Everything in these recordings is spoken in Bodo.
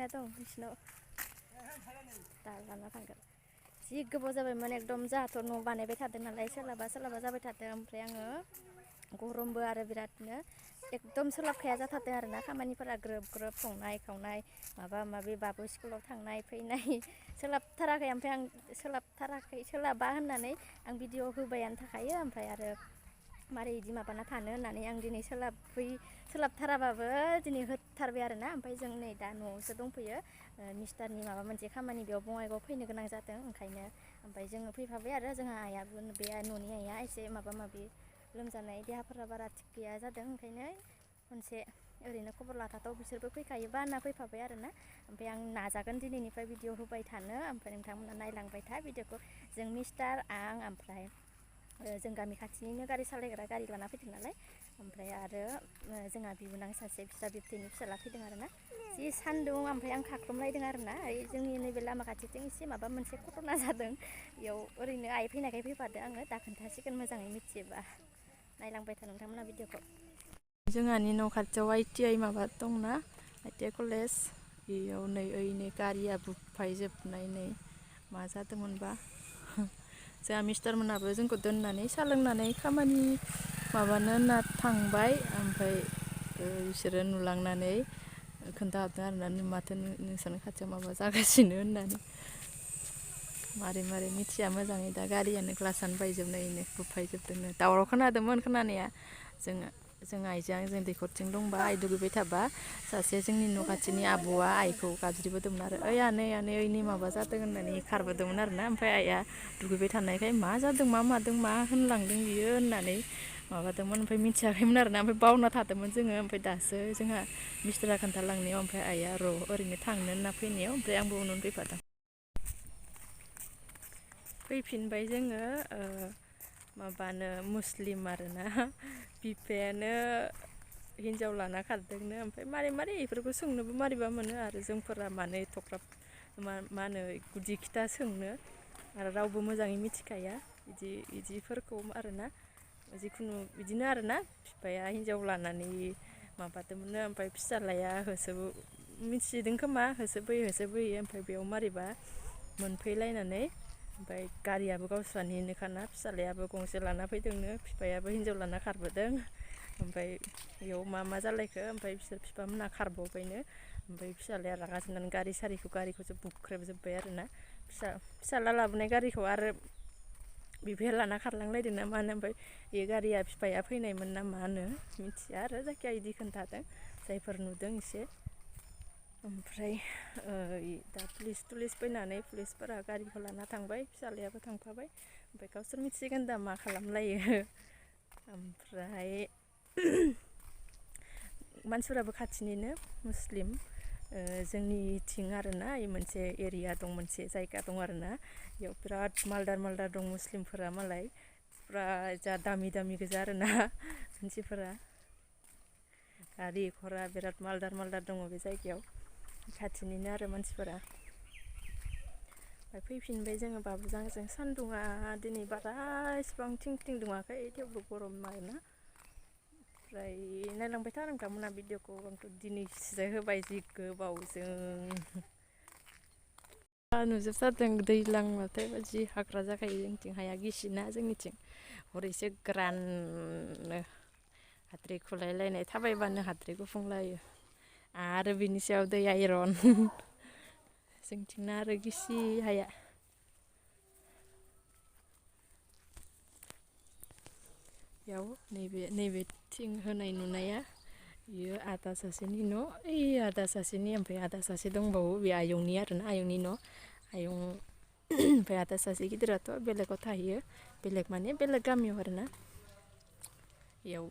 फैना दं बिसिनाव दा लाना थांगोन जि गोबाव जाबायमोन एकदम जाहाथ' न' बानायबाय थादों नालाय सोलाबा जाबाय थादों ओमफ्राय आङो गरमबो आरो बिरादनो एकदम सोलाबखाया जाथारदों आरोना खामानिफोरा ग्रोब ग्रोब संनाय खावनाय माबा माबि बाबु स्कुलाव थांनाय फैनाय सोलाबथाराखै ओमफ्राय आं सोलाबा होननानै आं भिडिअ होबायानो थाखायो ओमफ्राय आरो मारै इदि माबाना थानो होननानै आं दिनै सोलाबथाराबाबो दिनै होथारबाय आरोना ओमफ्राय जों नै दा न'आवसो दंफैयो मिस्टारनि माबा मोनसे खामानि बेयाव बङाइगाव फैनो गोनां जादों ओंखायनो ओमफ्राय जोङो फैफाबाय आरो जोंहा आइयाबो बे न'नि आइया एसे माबा माबि लोमजानाय देहाफोरा बारा थिग गैया जादों ओंखायनो खनसे ओरैनो खबर लाथाथाव बिसोरबो फैखायोबा होनना फैफाबाय आरोना ओमफ्राय आं नाजागोन दिनैनिफ्राय भिडिअ होबाय थानो ओमफ्राय नोंथांमोना नायलांबाय था भिडिअखौ जों मिस्टार आं ओमफ्राय जों गामि खाथिनिनो गारि सालायग्रा गारि लाना फैदों नालाय ओमफ्राय आरो जोंहा बिबोनां सासे फिसा बिबथैनि फिसाला फैदों आरोना जि सान्दुं ओमफ्राय आं खाख्लुमलायदों आरोना जोंनि नैबे लामा खाथिथिं एसे माबा मोनसे घटना जादों बेयाव ओरैनो आइ फैनायखाय फैफादों आङो दा खोन्थासिगोन मोजाङै मिथियोबा नायलांबाय था नोंथांमोना भिडिअखौ जोंहानि न' खाथियाव ITI माबा दंना ITI कलेज बेयाव नै गारिया बुफायजोबनाय नै मा जादोंमोनबा जोंहा मिस्टारमोनाबो जोंखौ दोननानै सा लोंनानै खामानि माबानो होनना थांबाय ओमफ्राय बिसोरो नुलांनानै खोन्थाहरदों आरोना माथो नोंसोरनि खाथियाव माबा जागासिनो होननानै मारै मिथिया मोजाङै दा गारियानो ग्लासानो बायजोबनायनो बुफायजोबदोंनो दावराव खोनादोंमोन खोनानाया जों आइजों आंजों दैखरथिं दंबा आइ दुगैबाय थाबा सासे जोंनि न' खाथिनि आब'आ आइखौ गाबज्रिबोदोंमोन आरो ओइ आनै ओइनि माबा जादों होननानै खारबोदोंमोन आरोना ओमफ्राय आइया दुगैबाय थानायखाय मा जादों मा मादों मा होनलांदों बियो होननानै माबादोंमोन ओमफ्राय मिथियाखैमोन आरोना ओमफ्राय बावना थादोंमोन जोङो ओमफ्राय दासो जोंहा मिस्टारा खोन्थालांनायाव ओमफ्राय आइया ओरैनो थांनो होनना फैनायाव ओमफ्राय आंबो उनाव फैफादों फैफिनबाय जोङो माबानो मुस्लिम आरोना बिफायानो हिन्जाव लाना खारदोंनो ओमफ्राय मारै बेफोरखौ सोंनोबो मारैबा मोनो आरो जोंफोरा मानो एथ'ग्राब मा होनो गुदि खिथा सोंनो आरो रावबो मोजाङै मिथिखाया बिदिफोरखौ आरोना जिखुनु बिदिनो आरोना बिफाया हिन्जाव लानानै माबादोंमोननो ओमफ्राय फिसालाया मिथिदों खोमा होसोबोयो ओमफ्राय बेयाव मारैबा मोनफैलायनानै ओमफ्राय गारियाबो गावस्रानिनोखाना फिसालायाबो गंसे लाना फैदोंनो बिफायाबो हिन्जाव लाना खारबोदों ओमफ्राय बेयाव मा जालायखो ओमफ्राय बिफामोनहा खारबावबायनो ओमफ्राय फिसालाया रागा जोंनानै गारिखौसो बुख्रेबजोब्बाय आरोना फिसाला लाबोनाय गारिखौ आरो बिफाया लाना खारलांलायदों ना मानो ओमफ्राय बे गारिया बिफाया फैनायमोन ना मा होनो मिथिया आरो जायखिया बिदि खोन्थादों जायफोर नुदों एसे ओमफ्राय दा पुलिस फैनानै पुलिसफोरा गारिखौ लाना थांबाय फिसालायाबो थांफाबाय ओमफ्राय गावसोर मिथिसिगोन दा मा खालामलायो ओमफ्राय मानसिफोराबो खाथिनिनो मुस्लिम जोंनिथिं आरोना मोनसे एरिया दं मोनसे जायगा दं आरोना बेयाव बिराद मालदार दं मुस्लिमफोरा मालाय फुरा जा दामि गोजा आरोना मानसिफोरा गारि घरा बिराद मालदार दङ बे जायगायाव खाथिनिनो आरो मानसिफोरा ओमफ्राय फैफिनबाय जोङो बाबुजों आंजों सान्दुङा दिनै बारा इसेबां थिं दुङाखै थेवबो गरम आरोना ओमफ्राय नायलांबाय था नोंथांमोना भिडिअखौ आंथ' दिनैसो होबाय जि गोबावजों नुजोबथारदों दैज्लांबाथाय जि हाग्रा जाखायो जोंनिथिं हाया गिसिना जोंनिथिं हरैसो गोराननो हाद्रि खुलायलायनाय थाबायबानो हाद्रि गुफुंलायो आरो बिनि सायाव दै आइरन जोंथिंना आरो गिसि हाया बेयाव नैबे थिं होनाय नुनाया बियो आदा सासेनि न' ओइ आदा सासेनि ओमफ्राय आदा सासे दंबावो बे आयंनि आरोना आयंनि न' आयं ओमफ्राय आदा सासे गिदिराथ' बेलेगाव थाहैयो बेलेग माने बेलेग गामियाव आरोना बेयाव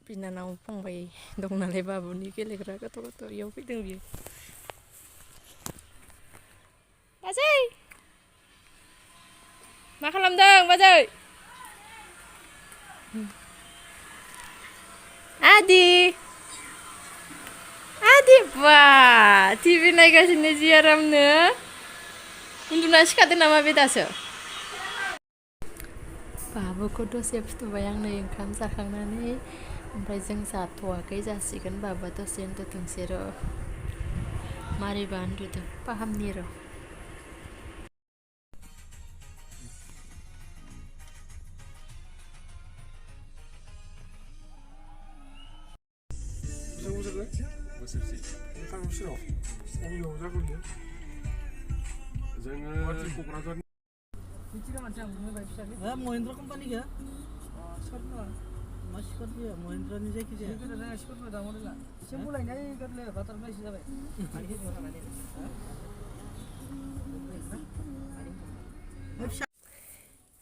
बिनानाव फंबाय दं नालाय बाबुनि गेलेग्रा गथ' बेयाव फैदों बियो बाजै मा खालामदों बाजै आदि बा टिभि नायगासिनो जि आरामनो उन्दुना सिखारदों नामा बे दासो बाबुखौ दसे फुथुबाय आं नै ओंखाम जाखांनानै ओमफ्राय जों जाथ'वाखै जासिगोन बाबुआ दसे उन्दुथोंसै र' मारैबा उन्दुदों फाहामनि र' बोसोरसे जोङो क'क्राझारनि महिन्द्रा कम्पानि गया मा सिकट गया महिन्द्रानि जायखिजाया सिकट दाम मडेला एसे बुलायनाय गोरलै बाटारफ्लाइसो जाबाय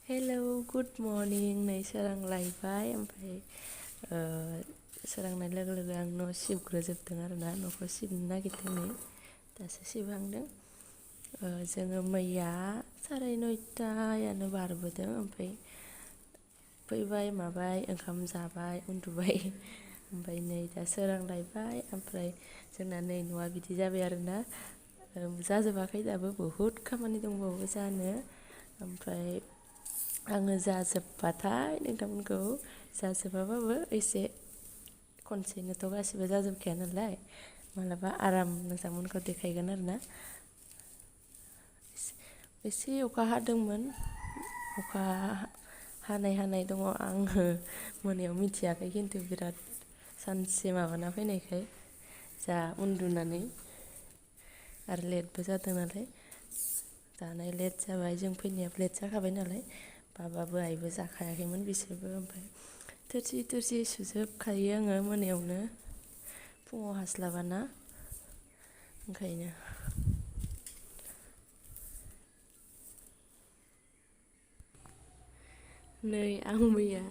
हेलौ गुड मर्निं नै सोरांलायबाय ओमफ्राय सोरांनाय लोगो लोगो आं न' सिबग्रोजोबदों आरोना न'खौ सिबनो नागिरदों नै दासो सिबहांदों जोङो मैया 9:30 बारबोदों ओमफ्राय फैबाय माबाय ओंखाम जाबाय उन्दुबाय ओमफ्राय नै दा सोरांलायबाय ओमफ्राय जोंना नै न'आ बिदि जाबाय आरोना जाजोबाखै दाबो बहुद खामानि दंबावो जानो ओमफ्राय आङो जाजोबबाथाय नोंथांमोनखौ जाजोबाबाबो एसे खनसेनोथ' गासिबो जाजोबखाया नालाय मालाबा आराम नोंथांमोनखौ देखायगोन आरोना एसे अखा हादोंमोन अखा हानाय दङ आङो मोनायाव मिथियाखै खिन्थु बिराद सानसे माबाना फैनायखाय जा उन्दुनानै आरो लेटबो जादों नालाय जानाय लेट जाबाय जों फैनायाबो लेट जाखाबाय नालाय बाबाबो आइबो जाखायाखैमोन बिसोरबो ओमफ्राय थोरसि सुजोबखायो आङो मोनायावनो फुङाव हास्लाबाना ओंखायनो नै आं मैया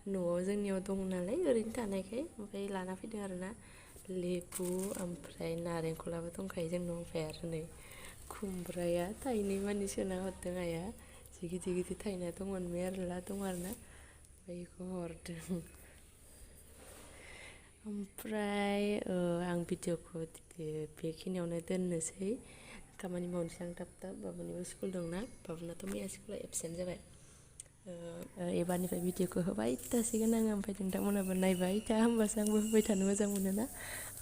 न'आव जोंनियाव दं नालाय ओरैनो थानायखाय ओमफ्राय लाना फैदों आरोना लेबु ओमफ्राय नारेंखलाबो दंखायो जोंनाव ओमफ्राय आरो नै खुमब्राया थाइनै मानि सोना हरदों आइया जि गिदिर गिदिर थाइना दंमोन मेरला दं आरोना ओमफ्राय बेखौ हरदों ओमफ्राय आं भिडिअखौ बेखिनियावनो दोननोसै खामानि मावनोसै आं थाब बाबुनिबो स्कुल दंना बाबुनाथ' मैया स्कुला एबसेन्ट जाबाय एबारनिफ्राय भिडिअखौ होबाय थासिगोन आङो ओमफ्राय नोंथांमोनहाबो नायबाय था होमबासो आंबो होबाय थानो मोजां मोनोना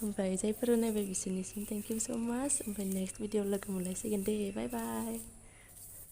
ओमफ्राय जायफोरा नायबाय बिसोरनिसिम थेंक इउ स' माच ओमफ्राय नेक्स्ट भिडिअ लोगो मोनलायसिगोन दे बाय बाय